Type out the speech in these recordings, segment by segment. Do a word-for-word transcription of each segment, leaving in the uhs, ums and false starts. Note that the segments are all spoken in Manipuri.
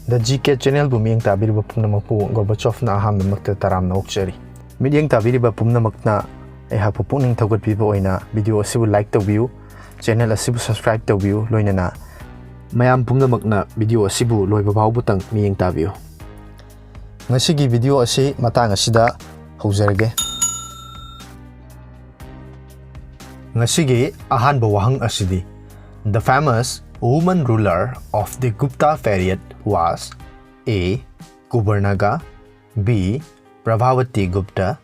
The G K Channelꯕꯨ ꯃꯤꯠꯌꯦꯡ ꯇꯥꯕꯤꯔꯤꯕ ꯄꯨꯝꯅꯃꯛꯄꯨ ꯒꯣꯔꯕꯥꯆꯣꯚꯅ ꯑꯍꯥꯟꯕꯃꯛꯇ ꯇꯔꯥꯝꯅ ꯑꯣꯛꯆꯔꯤ꯫ ꯃꯤꯠꯌꯦꯡ ꯇꯥꯕꯤꯔꯤꯕ ꯄꯨꯝꯅꯃꯛꯅ ꯑꯩꯍꯥꯛꯄꯨ ꯄꯨꯛꯅꯤꯡ ꯊꯧꯒꯠꯄꯤꯕ ꯑꯣꯏꯅ video ꯑꯁꯤꯕꯨ like ꯇꯧꯕꯤꯌꯨ, channel ꯑꯁꯤꯕꯨ subscribe ꯇꯧꯕꯤꯌꯨ, ꯂꯣꯏꯅꯅ ꯃꯌꯥꯝ ꯄꯨꯝꯅꯃꯛꯅ video ꯑꯁꯤꯕꯨ ꯂꯣꯏꯕ ꯐꯥꯎꯕꯇꯪ ꯃꯤꯠꯌꯦꯡ ꯇꯥꯕꯤꯌꯨ꯫ ꯉꯁꯤꯒꯤ video ꯑꯁꯤ ꯃꯇꯥꯡ ꯑꯁꯤꯗ ꯍꯧꯖꯔꯒꯦ꯫ ꯉꯁꯤꯒꯤ ꯑꯍꯥꯟꯕ ꯋꯥꯍꯪ ꯑꯁꯤꯗꯤ, The famous woman ruler of the Gupta period was A. Kubarnaga, B. Prabhavati Gupta,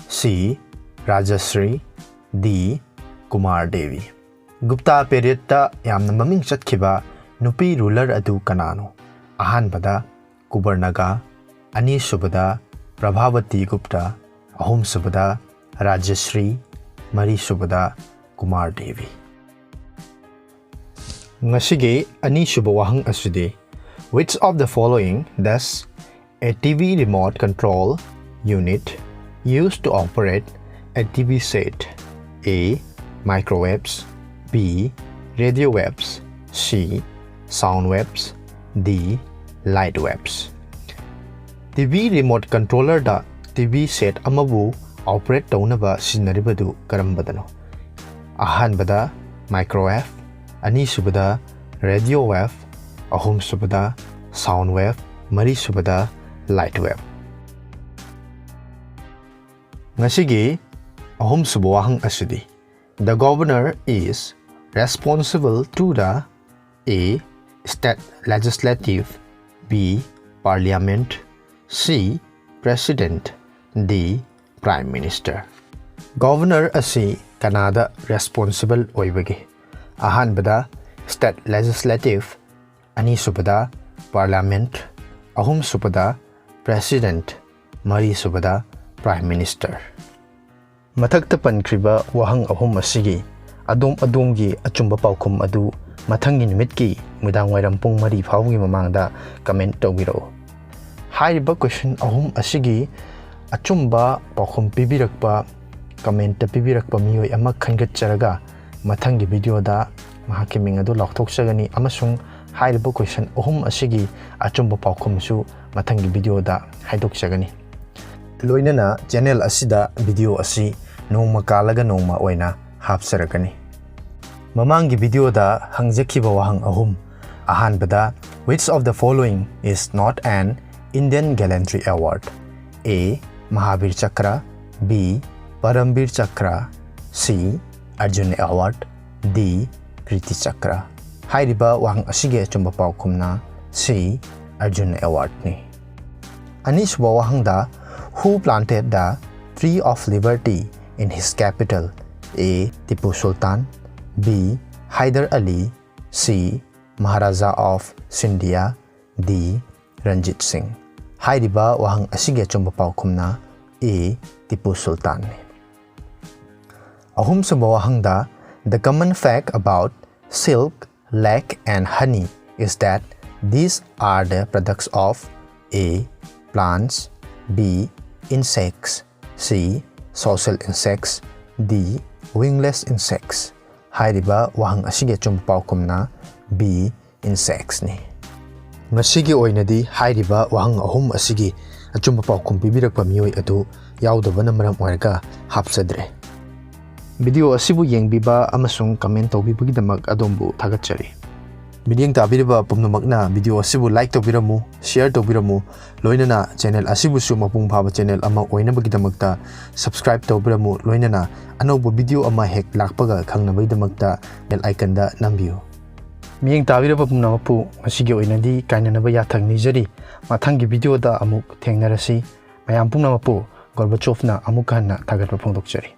C. Rajashri, D. Kumar Devi. Gupta periodꯇ ꯌꯥꯝꯅ ꯃꯃꯤꯡ ꯆꯠꯈꯤꯕ ꯅꯨꯄꯤ ruler ꯑꯗꯨ ꯀꯅꯥꯅꯣ? ꯑꯍꯥꯟꯕꯗ ꯀꯨꯕꯔꯅꯒꯥ, ꯑꯅꯤꯁꯨꯕꯗ ꯄ꯭ꯔꯚꯥꯋꯇꯤ ꯒꯨꯞꯇ, ꯑꯍꯨꯝꯁꯨꯕꯗ ꯔꯥꯖꯁ꯭ꯔꯤ, ꯃꯔꯤꯁꯨꯕꯗ ꯀꯨꯃꯥꯔ ꯗꯦꯕꯤ꯫ ꯉꯁꯤꯒꯤ ꯑꯅꯤꯁꯨꯕ ꯋꯥꯍꯪ ꯑꯁꯤꯗꯤ, Which of the following does a T V remote control unit used to operate a T V set? A. Microwaves, B. Radio waves, C. Sound waves, D. Light waves. T V remote controllerꯗ T V set ꯑꯃꯕꯨ operate ꯇꯧꯅꯕ ꯁꯤꯖꯤꯟꯅꯔꯤꯕꯗꯨ ꯀꯔꯝꯕꯗꯅꯣ? ꯑꯍꯥꯟꯕꯗ microwave, ꯑꯅꯤꯁꯨꯕꯗ radio wave, ꯑꯍꯨꯝꯁꯨꯕꯗ sound wave, ꯃꯔꯤꯁꯨꯕꯗ light wave꯫ ꯉꯁꯤꯒꯤ ꯑꯍꯨꯝꯁꯨꯕ ꯋꯥꯍꯪ ꯑꯁꯤꯗꯤ, The governor is responsible to the A. State legislative, B. Parliament, C. President, D. Prime Minister. Governor ꯑꯁꯤ ꯀꯅꯥꯗ responsible ꯑꯣꯏꯕꯒꯦ? ꯑꯍꯥꯟꯕꯗ state legislative, ꯑꯅꯤꯁꯨꯕꯗ parliament, ꯑꯍꯨꯝꯁꯨꯕꯗ president, ꯃꯔꯤꯁꯨꯕꯗ prime minister꯫ ꯃꯊꯛꯇ ꯄꯟꯈ꯭ꯔꯤꯕ ꯋꯥꯍꯪ ꯑꯍꯨꯝ ꯑꯁꯤꯒꯤ ꯑꯗꯣꯝ ꯑꯗꯣꯝꯒꯤ ꯑꯆꯨꯝꯕ ꯄꯥꯎꯈꯨꯝ ꯑꯗꯨ ꯃꯊꯪꯒꯤ ꯅꯨꯃꯤꯠꯀꯤ ꯅꯨꯃꯤꯗꯥꯡ ꯋꯥꯏꯔꯝ ꯄꯨꯡ ꯃꯔꯤ ꯐꯥꯎꯕꯒꯤ ꯃꯃꯥꯡꯗ comment ꯇꯧꯕꯤꯔꯛꯎ꯫ ꯍꯥꯏꯔꯤꯕ question ꯑꯍꯨꯝ ꯑꯁꯤꯒꯤ ꯑꯆꯨꯝꯕ ꯄꯥꯎꯈꯨꯝ ꯄꯤꯕꯤꯔꯛꯄ, commentꯇ ꯄꯤꯕꯤꯔꯛꯄ ꯃꯤꯑꯣꯏ ꯑꯃ ꯈꯟꯒꯠꯆꯔꯒ ꯃꯊꯪꯒꯤ videoꯗ ꯃꯍꯥꯛꯀꯤ ꯃꯤꯡ ꯑꯗꯨ ꯂꯥꯎꯊꯣꯛꯆꯒꯅꯤ ꯑꯃꯁꯨꯡ ꯍꯥꯏꯔꯤꯕ question ꯑꯍꯨꯝ ꯑꯁꯤꯒꯤ ꯑꯆꯨꯝꯕ ꯄꯥꯎꯈꯨꯝꯁꯨ ꯃꯊꯪꯒꯤ videoꯗ ꯍꯥꯏꯗꯣꯛꯆꯒꯅꯤ꯫ ꯂꯣꯏꯅꯅ channel ꯑꯁꯤꯗ video ꯑꯁꯤ ꯅꯣꯡꯃ ꯀꯥꯜꯂꯒ ꯅꯣꯡꯃ ꯑꯣꯏꯅ ꯍꯥꯞꯆꯔꯛꯀꯅꯤ꯫ ꯃꯃꯥꯡꯒꯤ videoꯗ ꯍꯪꯖꯈꯤꯕ ꯋꯥꯍꯪ ꯑꯍꯨꯝ, ꯑꯍꯥꯟꯕꯗ, which of the following is not an Indian Gallantry Award? A, Mahavir Chakra, B, Paramvir Chakra, C, Arjuna Award, D, Kirti Chakra꯫ ꯍꯥꯏꯔꯤꯕ ꯋꯥꯍꯪ ꯑꯁꯤꯒꯤ ꯑꯆꯨꯝꯕ ꯄꯥꯎꯈꯨꯝꯅ C, Arjuna Awardꯅꯤ꯫ ꯑꯅꯤꯁꯨꯕ ꯋꯥꯍꯪꯗ, who planted the Tree of Liberty in his capital? A, Tipu Sultan, B, Hyder Ali, C, Maharaja of Scindia, D, Ranjit Singh꯫ ꯍꯥꯏꯔꯤꯕ ꯋꯥꯍꯪ ꯑꯁꯤꯒꯤ ꯑꯆꯨꯝꯕ ꯄꯥꯎꯈꯨꯝꯅ A, Tipu Sultanꯅꯤ꯫ ꯑꯍꯨꯝꯁꯨꯕ ꯋꯥꯍꯪꯗ, the common fact about silk, lac and honey is that these are the products of A, plants, B, insects, C, social insects, D, wingless insects꯫ ꯍꯥꯏꯔꯤꯕ ꯋꯥꯍꯪ ꯑꯁꯤꯒꯤ ꯑꯆꯨꯝꯕ ꯄꯥꯎꯈꯨꯝꯅ B, insectsꯅꯤ꯫ ꯉꯁꯤꯒꯤ ꯑꯣꯏꯅꯗꯤ ꯍꯥꯏꯔꯤꯕ ꯋꯥꯍꯪ ꯑꯍꯨꯝ ꯑꯁꯤꯒꯤ ꯑꯆꯨꯝꯕ ꯄꯥꯎꯈꯨꯝ ꯄꯤꯕꯤꯔꯛꯄ ꯃꯤꯑꯣꯏ ꯑꯗꯨ ꯌꯥꯎꯗꯕꯅ ꯃꯔꯝ ꯑꯣꯏꯔꯒ ꯍꯥꯞꯆꯗ꯭ꯔꯦ꯫ Video ꯑꯁꯤꯕꯨ ꯌꯦꯡꯕꯤꯕ ꯑꯃꯁꯨꯡ comment ꯇꯧꯕꯤꯕꯒꯤꯗꯃꯛ ꯑꯗꯣꯝꯕꯨ ꯊꯥꯒꯠꯆꯔꯤ꯫ ꯃꯤꯠꯌꯦꯡ ꯇꯥꯕꯤꯔꯤꯕ ꯄꯨꯝꯅꯃꯛꯅ video ꯑꯁꯤꯕꯨ like ꯇꯧꯕꯤꯔꯝꯃꯨ, share ꯇꯧꯕꯤꯔꯝꯃꯨ, ꯂꯣꯏꯅꯅ channel ꯑꯁꯤꯕꯨꯁꯨ ꯃꯄꯨꯡ ꯐꯥꯕ channel ꯑꯃ ꯑꯣꯏꯅꯕꯒꯤꯗꯃꯛꯇ subscribe ꯇꯧꯕꯤꯔꯝꯃꯨ, ꯂꯣꯏꯅꯅ ꯑꯅꯧꯕ video ꯑꯃ ꯍꯦꯛ ꯂꯥꯛꯄꯒ ꯈꯪꯅꯕꯒꯤꯗꯃꯛꯇ bell iconꯗ ꯅꯝꯕꯤꯌꯨ꯫ ꯃꯤꯠꯌꯦꯡ ꯇꯥꯕꯤꯔꯕ ꯄꯨꯝꯅꯃꯛꯄꯨ ꯉꯁꯤꯒꯤ ꯑꯣꯏꯅꯗꯤ ꯀꯥꯏꯅꯅꯕ ꯌꯥꯊꯪ ꯅꯤꯖꯔꯤ꯫ ꯃꯊꯪꯒꯤ videoꯗ ꯑꯃꯨꯛ ꯊꯦꯡꯅꯔꯁꯤ꯫ ꯃꯌꯥꯝ ꯄꯨꯝꯅꯃꯛꯄꯨ ꯒꯣꯔꯕꯥꯆꯣꯚꯅ ꯑꯃꯨꯛꯀ ꯍꯟꯅ ꯊꯥꯒꯠꯄ ꯐꯣꯡꯗꯣꯛꯆꯔꯤ꯫